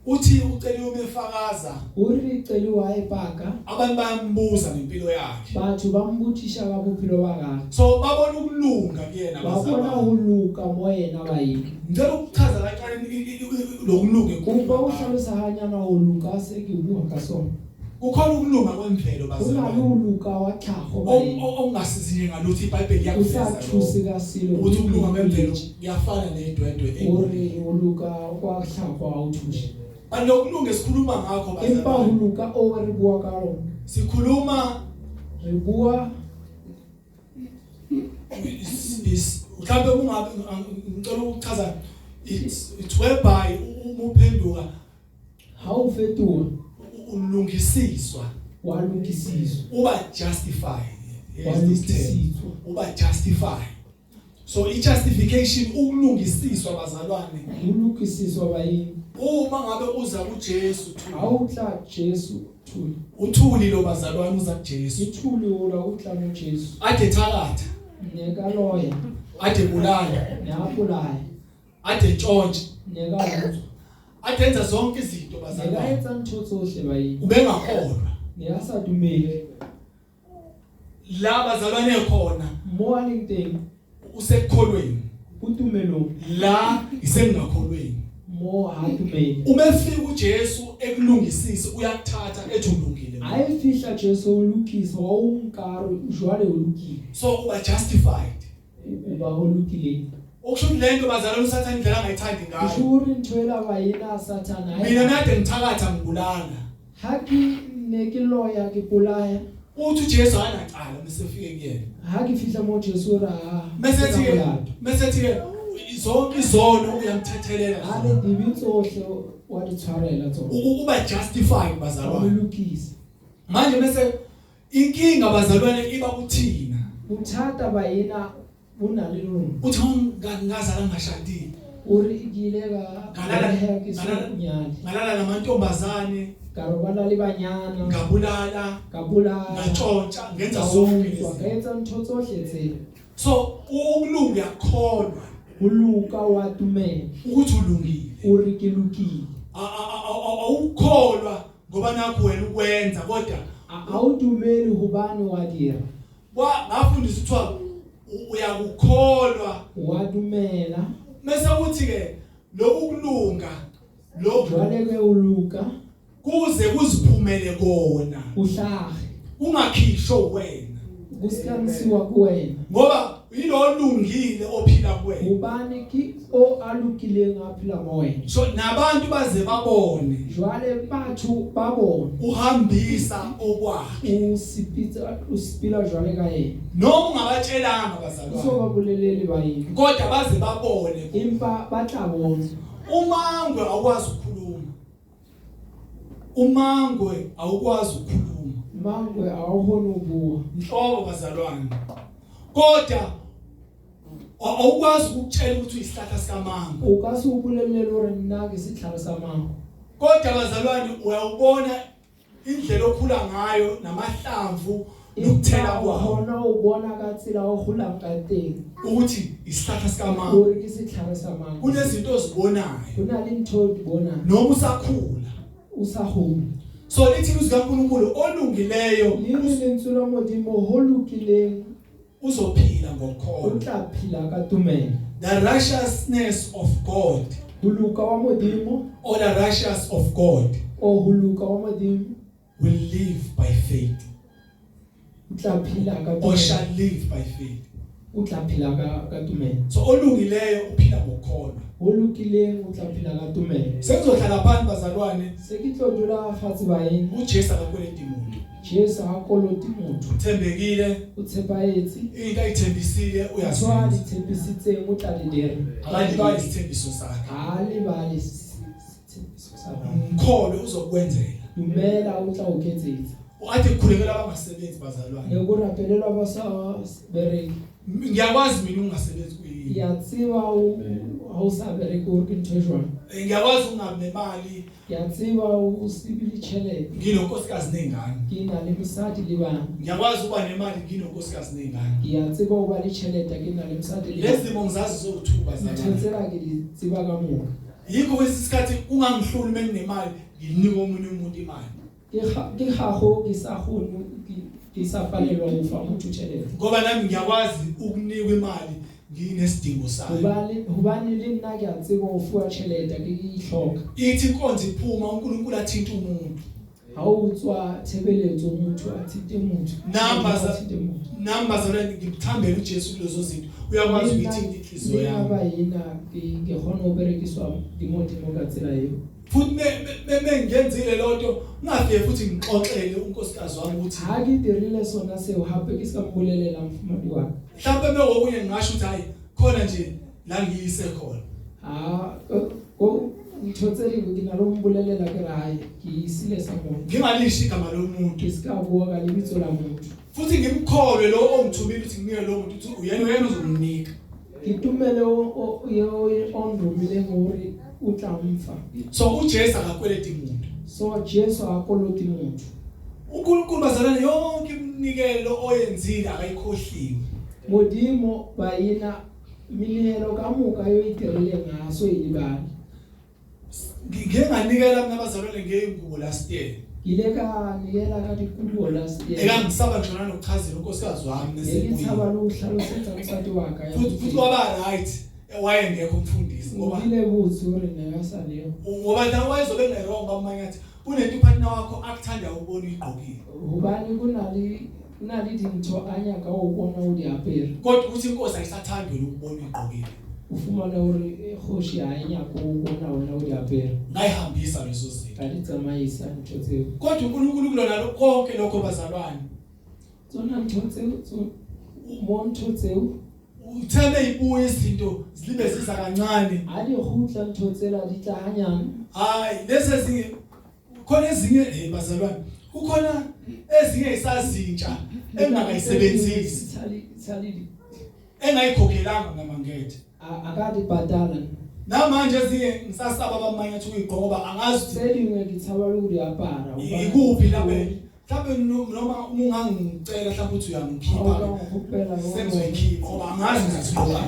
Uthi ucela umefakaza, O re cele wa e paka, abantu bayambuza ngempilo yakhe, batho ba mbotshisha ka bophelo ba gagwe, so babona ukulunga kuyena ba bona bazalwane. ho loka mo yena baena. Ngicela ukuchaza kancane lokulunga Kopa o hlalosa hanyana ho loka se ke bua ka sona. Kukhona ukulunga kwemvelo Ho na le ho bazalwane loka wa tlhago baena, ongasizinye ngalutho, iBhayibheli o sa iyakuveza thuse lokho ka selo ukuthi ukulunga kwemvelo kuyafana nedwendwe hore engcolile. ho loka kwa tlhago ha o thuse. Kanti lokulunga esikhuluma ngakho Empa ho bazalwane, loka o re bua ka lona, sikhuluma re bua mhlawumbe kungabe ngicela ukuchaza, it's whereby uma uphenduka ha o fetoha ulungisiswa, wa lokisiswa, uba justified. wa Yes, this term. lokisitswa. Uba justified. So i-justification, ukulungisiswa bazalwane, Ho lokisiswa baena. uma ngabe uza kuJesu Ha o tla Jesu thuli, uthuli lo bazalwane uza ke kuJesu thuli ola o tla mo Jesu, ade thakatha, ne ka loya, ade bulala, ne a bolaya, ade ntshontshe, ne ka utswa, ade enza zonke izinto ne ka bazalwane, etsa ntho tsohle baena, ubengakholwa. ne a sa dumele. La bazalwane khona Mo a leng teng usekukholweni, o tumelong, la isengakholweni. Mo ha tumele. Uma efika uJesu ekulungisisa uyakuthatha ethi ulungile. Ha e fihla Jesu o lokisa, wa o nkare jwale o lokile. So uba justified. O ba o lokileng. Okusho ukuthi lento bazalwane uSathane indlela angayithandi Kusho ngayo. hore ntho ela ba ena Sathane ha e- Mina nade ngithakatha ngibulala. Ha ke ne ke loya ke polaya. Uthi uJesu anacala mesefike kuyena. Ha ke fihla mo Jesu o re ha Mese ke ethi na molato. mese ethi zonke izono uyamthethelela. Ha le dibe tsohle wa di tshwarela tsona. Uba justified Wa mo bazalwane. lokisa. Manje mase inkinga bazalwane iba kuthina. Bothata ba ena bo na le rona. Uthi ngazala ngashadile. O re ke ile ka Ngalala beleha ke so ngalala nyale. ngalala namantombazane Ka robala le banyana, ngabulala ka bolaya, ngantshontsha ngenza ka zonke utswa, ka lezi. etsa ntho tsohle tsena. So ukulunga uyakholwa Ho loka wa tumela. ukuthi ulungile. O re ke lokile. Awukholwa ngoba nakho wena ukwenza kodwa Ha o dumele hobane wa dira. ngafundisa kuthiwa uyakukholwa Wa dumela. mase uthi ke lokhu kulunga lokhu Jwale ke o loka, kuze kuziphumele kona o hlahe. ungakhishwa wena Go ska ntshiwa ko wena. ngoba yilo lungile ophila kuwena. Hobane ke o a lokileng a phela mo wena. So nabantu baze babone Jwale batho ba bona uhambisa okwakhe o sepitsa o sepela jwale ka yena. noma ungabatshelanga O so bazalwane ba bolelele ba eng. kodwa baze babone. Empa ba tla bona. Umangwe awukwazi ukukhuluma, umangwe awukwazi ukukhuluma Mangwe ha o kgone ho bua. nhlobo bazalwane, kodwa awukwazi ukutshela ukuthi uyisihlahla sikamangwe. O ka se o bolelele hore nna ke setlhare sa mango. Kodwa bazalwane uyawubona indlela okhula ngayo namahlamvu nokuthela Empa o kwawo kgona ho bona ka tsela o holang ka teng ukuthi isihlahla sikamangwe. hore ke setlhare sa mango. Kunezinto ozibonayo Ho na le ntho o di bonang noma usakhula. o sa hole. So lithi izwi kaNkuluNkulu olungileyo Le re lentswe la Modimo ho lokileng uzophila o ngokukholwa. tla phela ka tumelo. The righteousness of God Ho loka wa Modimo or the righteous of God o ho loka wa Modimo will live by faith o tla phela ka or tumelo. shall live by faith. O tla phela ka tumelo. So olungileyo uphila ngokukholwa. Ho lokileng o tla phela ka tumelo. Sengizohlala phansi bazalwane, Se ke tlo dula fatshe baeng. uJesu akakweleti muntu. Jesu ha kolote motho. Uthembekile, O tshepahetse. into ayithembisile Ntho a di uyazenza. tshepisitseng o tla di dira. Akalibali isithembiso sakhe. Ha lebale setshepiso sa hae. Mkholwe uzokwenzela. Dumela o tla o ketsetsa. Uade kukhulekela abangasebenzi bazalwane. Ne go rapelelwa ba sa bereke. Ngiyakwazi mina ukungasebenzi kuyini. Ke a tseba ha o sa bereke hore ke ntho e jwang. Ngiyakwazi ukungabi nemali Ke a tseba o se be le tjhelete. nginonkosikazi nezingane. Ke na le mosadi le bana. Ngiyakwazi ukuba nemali nginonkosikazi nezingane. Ke a tseba ho ba le tjhelete ke na le mosadi le bana. Lezi zimo ngizazi zowuthu Ntho bazalwane. tsena ke di tseba ka moka. Yikho kwesinye isikhathi kungangihluli uma nginemali nginika omunye umuntu imali. Ke gago ke sa kgone ke sa palelwa ho fa motho tjhelete. Ngoba nami ngiyakwazi ukunikwa imali nginesidingo sayo. Hobane le nna ke a tseba ho fuwa tjhelete ke e hloka. Ithi inkonzo iphuma uNkulunkulu athinta umuntu. Ha o tswa tshebeletso motho a thinte motho. Namba A za thinte motho. nami bazalwane ngimthambele uJesu kulezo zinto. Uyakwazi ukuyithinta inhliziyo Le nna yami. ba ena ke kgona ho berekiswa ke Modimo ka tsela eo. Futhi me ngiyenzile lonto ngingafike futhi ngixoxele unkosikazi wami ukuthi Ha ke dirile sona seo hape ke ska mmolelela mofumahadi wa ka. mhlawumbe mewokunye ngingasho ukuthi hayi khona nje la ngiyise khona. Ha ko ntho tse dingwe ke na le ho mmolelela ke re hae ke isile sa motho. Ngingalisho igama lomuntu. Ke ska bua ka lebitso la motho. Futhi ngimkholwe lo ongithumile ukuthi nginike lo muntu ukuthi uyena uyena uzomnika. Ke tumele o o nromileng hore o tla mfa. So uJesu akakweleti muntu. So Jesu ha kolote motho. uNkulunkulu bazalwane yonke iminikelo oyenzile akayikhohliwe. Modimo ba ena menehelo ka moka eo e dirileng ha so e lebale. Ngike nganikela mina bazalwane ngeyingubo last year. Ke ile ka neela ka dikulo last year. Ekangisaba ngisho nanokuchazela unkosikazi wami Ne ke tshaba nesekuyi. le ho hlalosetsa mosadi wa ka ya Futhi futhi kwaba right wayengekho umfundisi ngoba Ngile botse hore ne a sa leyo. Ngoba la wayezobe ngerong bamanye athi kunento upartner wakho akuthanda ukubona uyigqokile. Hobane go na le go na le dintho a nyaka o bona o di apere. Kodwa ukuthi inkosi ayisathandi wena ukubona uyigqokile. O fumana hore kgoši ha e nyaka o bona wena o di apere. Ngayihambisa lezo zinto. Ka di tsamaisa ntho tseo. Kodwa uNkulunkulu kulona konke lokho bazalwane. Tsona ntho tseo mo ntho tseo Utheme ibuye izinto zilibe ziza kancane. Ha di kgutla ntho tsela di tla hanyane. Hayi lezi ezinye khona ezinye bazalwane kukhona ezinye isazintsha engingakayisebenzisi engayikhokhelanga ngamangethe. A ka di patala. Namanje ezinye ngisasaba abamanye athi uyigqoka ngoba angazi Tse dingwe ke tshaba le ho di apara. Ikuphi lapha mhlawumbe noma uma ungangicela mhlawumbe uthi uyangikhipha sengizoyikhipha ngoba angazi ngizigqoka.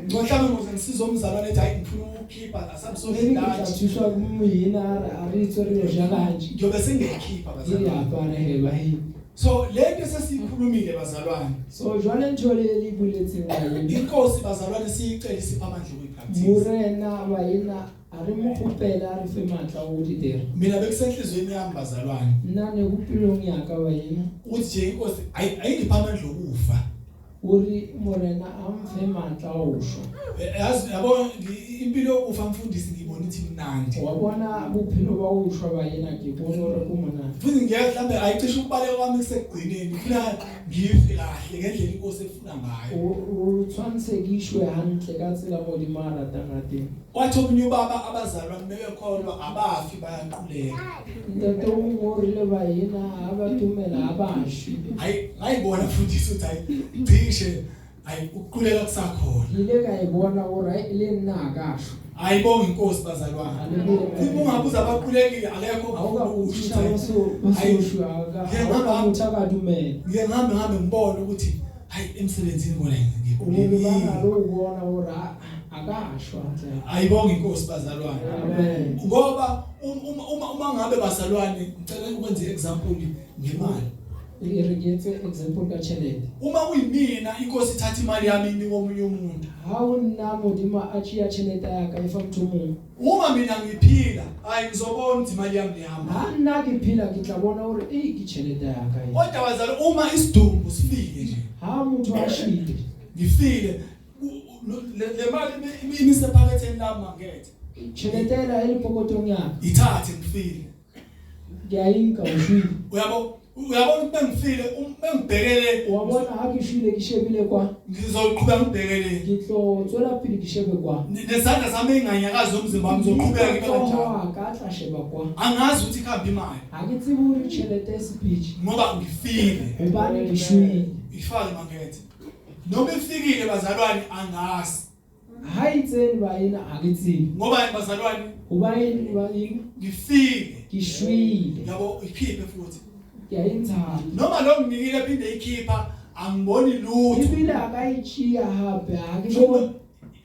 Mhlawumbe ngoze ngisize umzalwane ethi hayi ngifuna ukukhipha asamsodlala. Thuswa ke moyena a re tswe re ja kanje. Ngiyobe sengiyikhipha bazalwane. So lento sesiyikhulumile bazalwane. So jwale ntho le le boletseng wa Inkosi bazalwane siyicela isipha amandla okuyipractice. Morena baena a re mo kgopela a re fe matla o di dira. Mina bekusenhlizweni yami bazalwane. Nna ne go pelong ya ka baena. Uthi nje inkosi ayingipha amandla okufa. Uri morena a mfe matla o shwa. Yazi yabo impilo yokufa mfundisi ngibona ithi mnandi. Wa bona bophelo ba o shwa baena ke bona hore go monate. Futhi ngiyazi mhlambe ayicishe ukubaleka kwami kusekugcineni ngifuna ngife kahle ngendlela inkosi efuna ngayo. O tshwantse ke ishwe hantle ka tsela Modimo a ratang ka teng. Wathi omunye ubaba abazalwane bebekholwa abafi bayaquleka. Ntate o mongwe o rile baena ha ba dumela ha ba shwe. Hayi ngayibona mfundisi uthi hayi cishe hayi ukuquleka kusakhona. Ke ile ka e bona hore hayi le nna a ka shwa. Ayibonge inkosi bazalwane. Futhi ungabuza abaqulekile akekho Ha o ka botsa ba so ba so shwa ka ha o motho a ka dumela. Ngike ngihambe ngibone ukuthi hayi emsebenzini kona ngiqulekile. O bana le ho bona hore a ka shwa ntle. Ayibonge inkosi bazalwane. Amen. Ngoba uma ngabe bazalwane ngicela ukwenza example ngemali. E re ke etse example ka tjhelete. Uma kuyimina inkosi ithatha imali yami inike omunye umuntu. Ha o nna Modimo a tjia tjhelete ya ka e fa motho mong. Uma mina ngiphila hayi ngizobona ukuthi imali yami lehamba. Ha nna ke phila ke tla bona hore e ke tjhelete ya ka e. Kodwa bazalwane uma isidumbu sifike nje. Ha motho a shwele. Ngifile le mali imisephaketheni lami mangethe. Tjhelete ela e le pokotong ya ka. Ithathe ngifile. Ke a inka o shwele. Uyabo uyabona ukuthi bengifile bengibhekele wa bona ha ke shwele ke shebile kwa ngizoqhubeka ngibhekele ke tlo tswela pele ke shebe kwa nezandla zami enganyakazi umzimba wami ngizoqhubeka ngibe kanjalo ka tla sheba kwa angazi ukuthi ikhamba imali ha ke tsebe hore tjhelete e speech ngoba ngifile hobane ke shwele ifake mangethe noma ifikile bazalwane angazi ha itseng baena ha ke tsebe ngoba bazalwane hobane baena ngifile ke shwele yabo ikhiphe futhi ke a intsha noma lo nginikile phinde ikhipha angiboni lutho ebile a ka itjhiya hape ha ke bone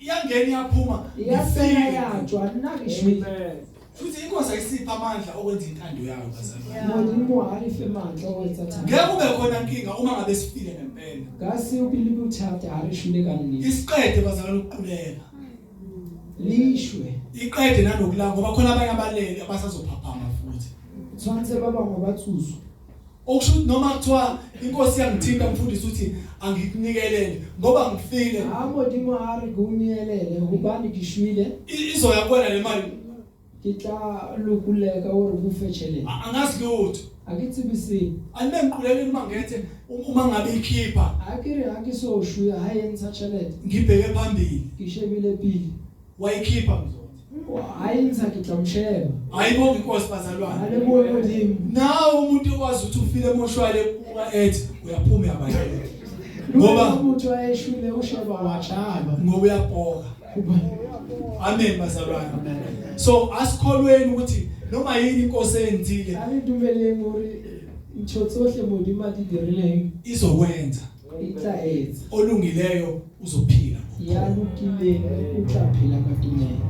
iyangena iyaphuma ya fela ya tswa nna ke shwele futhi inkosi ayisipha amandla okwenza intando yayo bazalwane Modimo ha re fe matla o etsa thato ngeke kube khona inkinga uma ngabe sifile ngempela ka seo pele bothata ha re shwele ka nnete isiqede bazalwane ukuquleka le shwe iqede nanokulanga ngoba khona abanye abalele abasazophaphama futhi tshwantse ba bangwe ba tsuswa okusho ukuthi noma kuthiwa inkosi yangithinta mfundisi uthi angikunikelele ngoba ngifile ha Modimo ha re go neelele hobane ke shwele izoya kuwena le mali ke tla lokoleka hore go fe tjhelete angazi lutho ha ke tsebe seo anime ngiquleleni uma ngethe uma ngabe ikhipha ha ke re ha ke so shwe ha e ntsha tjhelete ngibheke phambili ke shebile pele wayikhipha mzothi ha e ntsha ke tla mo sheba ayibonge inkosi bazalwane ha le boe Modimo nawe umuntu owazi ukuthi ufile emoshwale ubuka ethi uyaphuma uyabaleka ngoba motho a eshwile o sheba wa tshaba ngoba uyapoka amen bazalwane so asikholweni ukuthi noma yini inkosi eyenzile a re dumeleng hore ntho tsohle Modimo a di dirileng izokwenza e tla etsa olungileyo uzophila ya lokileng o tla phela ka tumelo.